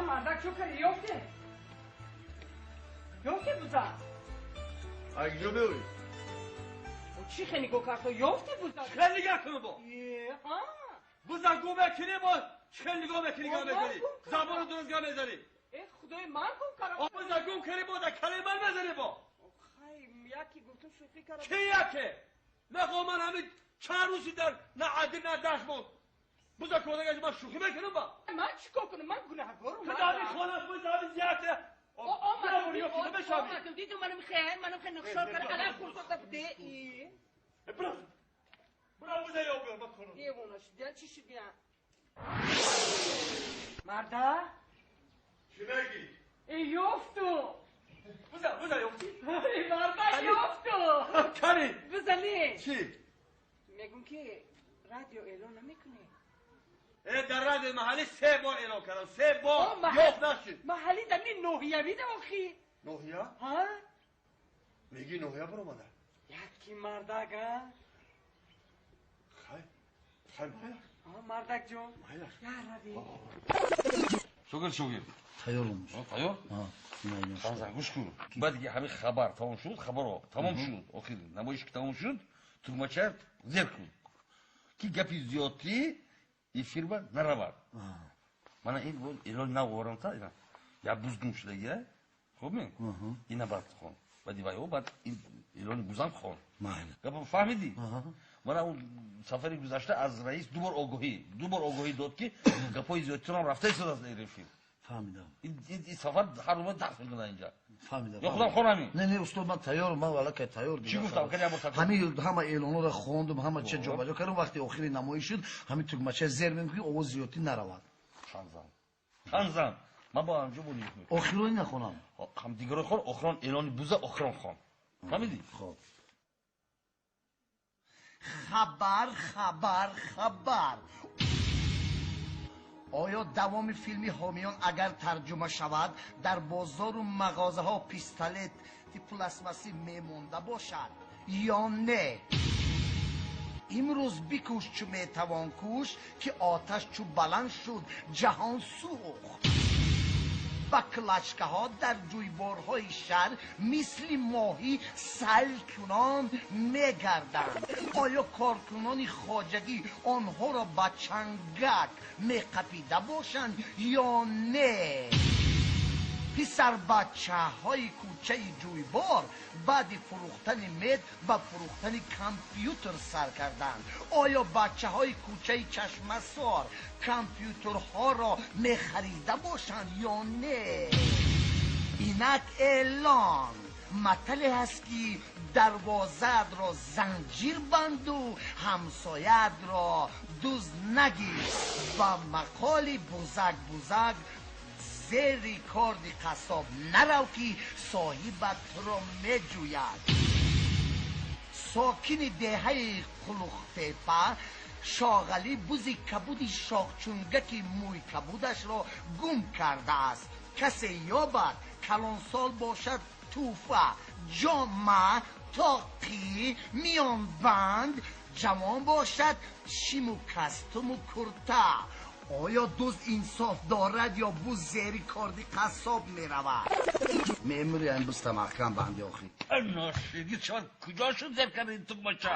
Мардак чо карди? Ёфте? Ёфте буза? Ай куҷо меоӣ? Чӣ хе нигоҳ кард? Ёфте буза? Чӣ хел нигоҳ кунам бо? Ҳа? Буза гум мекунӣ бо? Чӣ хел нигоҳ мекунӣ, гап мезанӣ? Забону дуруст гап мезанӣ? Э, худои ман гум кардам. Буза гум кунӣ бо, дар калаи ман мезанӣ бо? Хай, яке гуфтум, шӯхӣ кардам. Чӣ яке? Мехоҳам ман ҳамин чанд рӯзи дар на адил, на дашт монд. Буза кодагаш ман шӯхӣ мекунам ба? Ман чӣ кор кунам? Ман гунаҳкорам. Ту дар ин хона буза ҳамин зиёте. Омадам, дидум, манам хел, манам хел нақшор кардам, алан хурсота буде. Бирав. Бирав буза ёб биёр, ман корам. Девона шудия, чӣ шудия? Марда? Чӣ мегӣ? Э, ёфту. Буза, буза ёфтӣ? Э, марда, ёфту. Кани? Буза не. Чӣ? Мегум ки радио эълон намекунӣ? Э, дар радиои маҳаллӣ се бор эълон кардам, се бор ёфт нашуд. Маҳаллӣ дар ни ноҳиявӣ да охи. Ноҳия? Ҳа? Мегӣ ноҳия баромада? Яки мардак, а? Хай, хай, майлаш. Мардак ҷон. Майлаш. Я рави. Шогирд, шогирд. Тайёрам. Тайёр? Ҳа. Гӯш кун. Баъд ки ҳамин хабар тамом шуд, хабарро тамом шуд, охир намоиш ки тамом шуд, тугмача зер кун. Ки гапи зиёдтӣ эфирба наравад. Мана ин эълон нав овардам та, ина. Я буз гум шудагия. Хуб ми? Ина баъд хон. Баъди вай баъд ин эълони бузам хон. Майли. Гапа фаҳмидӣ? Мана он сафари гузашта аз раис ду бор огоҳӣ дод, ки гапҳои зиёдтирам рафта истодааст дар эфир. Фаҳмидам. Ин сафар ҳар рӯз дарс мекунад инҷа. Фаҳмидам. Ё худам хонам ин? Не, не, устод, ман тайёрам, ман аллакай тайёр. Чӣ гуфтам? Кани як бор такрор. Ҳамин ҳама эълонҳоро хондум, ҳама чиз ҷобаҷо кардам, вақти охири намоиш шуд, ҳамин тугмача зер мекунӣ, овоз зиёдтӣ наравад. Ханзан. Ханзан. Ман бо ҳамҷо бо нигоҳ мекунам. Охирони нахонам. Ҳам дигаро хон, охирон эълони буза охирон хон. Фаҳмидӣ? Хоб. Хабар, хабар, хабар. Оё давоми филми ҳомиён агар тарҷума шавад, дар бозору мағозаҳо пистолети пластмассӣ мемонда бошад ё не? Имрӯз бикӯш чу метавон кӯш, ки оташ чу баланд шуд, ҷаҳон сӯхт. Баклачкаҳо дар ҷӯйборҳои шаҳр мисли моҳӣ сайлкунон мегарданд. Оё коркунони хоҷагӣ онҳоро ба чангак меқапида бошанд ё не? Писарбачаҳои кӯчаи ҷӯйбор баъди фурӯхтани мед ба фурӯхтани компютер сар карданд. Оё бачаҳои кӯчаи Чашмасор компютерҳоро мехарида бошанд ё не? Инак эълон. Матале ҳаст, ки дарвозаатро занҷир банду ҳамсояатро дуз нагир. Ба мақоли бузак бузак зери корди қассоб нарав, ки соҳибат туро меҷӯяд. Сокини деҳаи Қулуқтепа Шоғалӣ бузи кабуди шохчунгаки мӯй кабудашро гум кардааст. Касе ёбад, калонсол бошад, тӯҳфа, ҷома, тоқӣ, миёнбанд, ҷавон бошад, шиму кастуму курта. Оё дузд инсоф дорад ё буз зери корди қассоб меравад? Мемури ин бузта маҳкам банди охи. Ношиди чор куҷо шуд зер карди ин тугмача?